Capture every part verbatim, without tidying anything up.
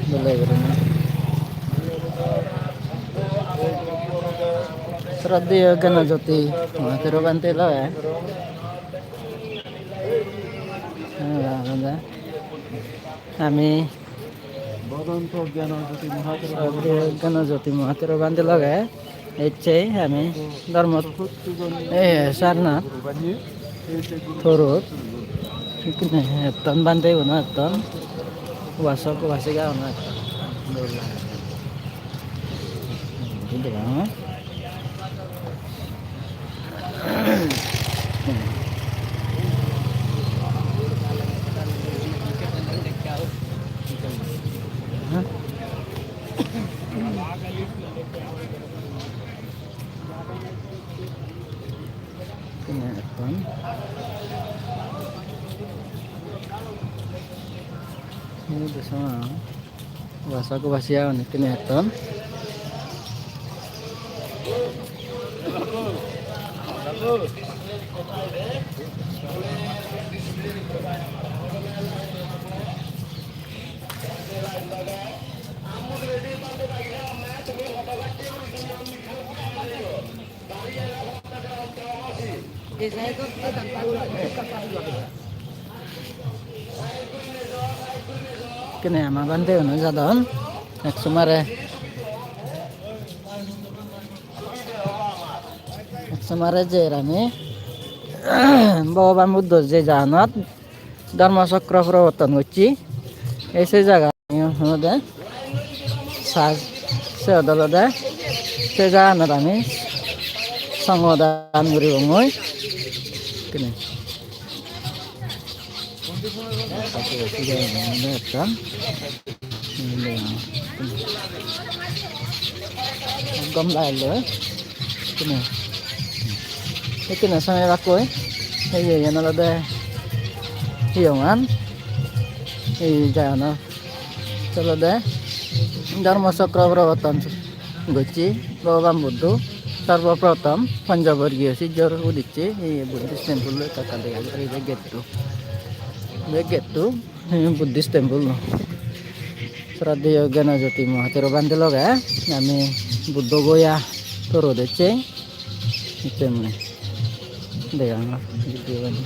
Dole gurinei. Sroddheyo Gyanajyoti Mahathero Bhante loge. Ami Sroddheyo Gyanajyoti Mahathero Bhante loge ecche ami Dharma, eh, Sarnath Torot. Ekkene etton bhante guno etton. Upasok upasika guno etton. Degong. Ini etton. Ini bersama. Upasok upasika guno ekkene etton. Ekkene ama bhante guno jadon. Ek somare, ek somare jer ami Bhogoban Buddho je jaganot Dharma Chakra proborton gocche. Ei se jaga olode sa-, siyot olode se jaganot ami songho dan guribongoi. Ekkene. Ekkan gom lagelloi. Ekkene, ekkene samey bakkoi. Ei iyen olode hiyongan. Ei jagana olode Dharma Chakra proborton gocche Bhogoban Buddho. Sorboprothom Panchaborgiyo sijjor udicche ei Buddhist temple ekka ekka dega jar ei gate-to. Ei gate-to, eh, Buddhist temple. Sroddheyo Gyanajyoti Mahathero Bhante loge ami Buddho Goya tour-ot ecche. Ecche mui degongor video gani.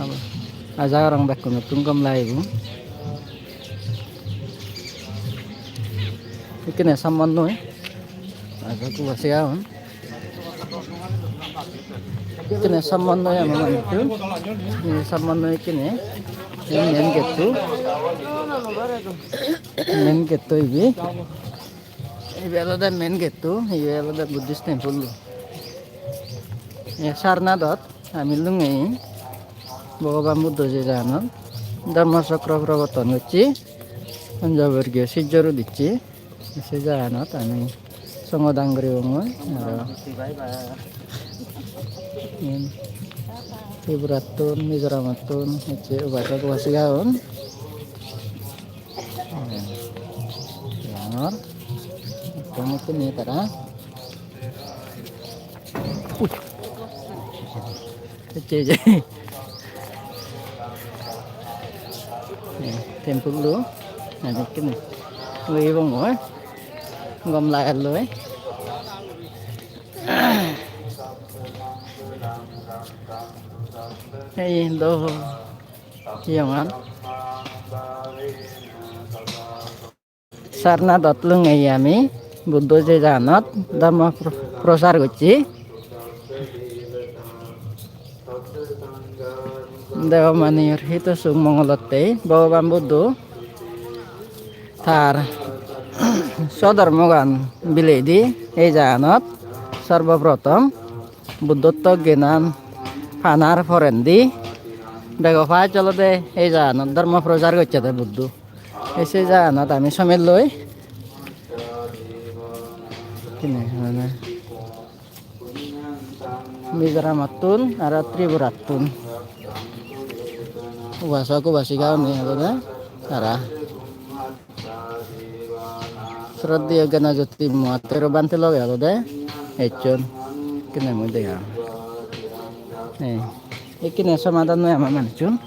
Aba, aja gorong bekkunottun gom lagibo. Ekkene sommonnoi. Aja ekku bose agon. Ekkene sommonnoi ama manucchun. Ei sommonnoi ekkene. Ei main gate-to. Main gate-to ibe. Ibe olode main gate-to, ibe olode Buddhist temple-lo. Ei Sarnathot ami lungei Bhogoban Buddho je jaganot Dharma Chakra proborton gocche, Panchaborgiyo sijjor udicche, se jaganot ami songho dan guribongoi, aro iyen Tripurattun, Mizoramottun ecche upasok upasika agon. Degongor. Ekko mukti nei tara. Ui. Ecche je. Eh, temple-lo. Ene ekkene. Ui ebong oi. Gom lagelloi. Ei do. Hiyongan. Sarnathot lungei ami Buddho je jaganot dharma pro-, prochar gocche. Debamaniyor hito suk mongolotte Bhogoban Buddho tar sodhormogan bileidi ei jaganot sorboprothom Buddhotto gyanan panar porendi bego pach olode ei jaganot dharma prochar gocchede Buddho. Ei se jaganot ami somettun kine mane Mizoramottun aro Tripurattun upasok upasika gune olode tara Sroddheyo Gyanajyoti Mahathero Bhante loge olode ecchon. Ekkene mui degong. Eh, ekkene somadan noi ama manucchun.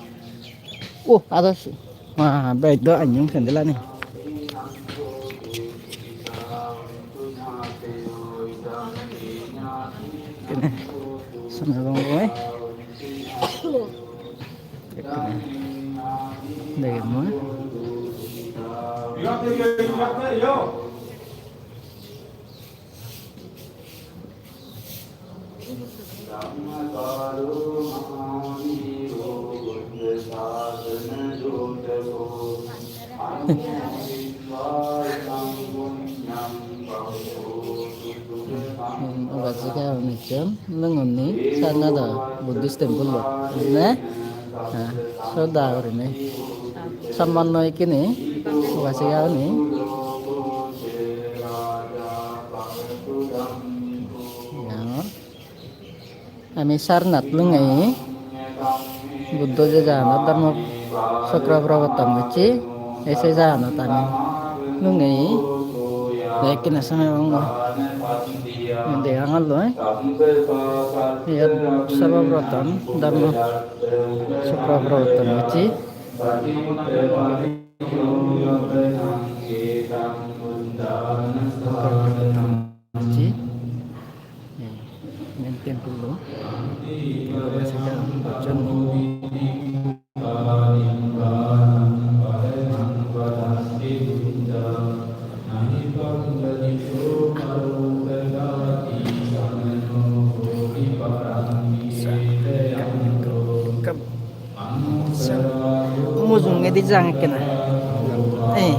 Oh, ado se. Ah, bej do anyong sandal ani. Kene, sona bong oi. Ekkene degem mui. Hmm, uba siga agon ecchon, lungonni, Sarnath Buddhist temple-ot, ne? Ha, sroddha gurinei. Sammanno ikkini, uba siga agoni. Ami Sarnath lungei, Buddho je jaganot Dharma Chakra Prabartan gocche, ei se jaganot ami lungei, te ekkene somey ebong degangor loi, iyot Sarva Prabartan Dharma Chakra Prabartan gocche. Gocche. Ei, main temple-o. Iyot se jagan gocchon. Sa-, kam-, kam-, Mujungedi jang ekkena. Eh.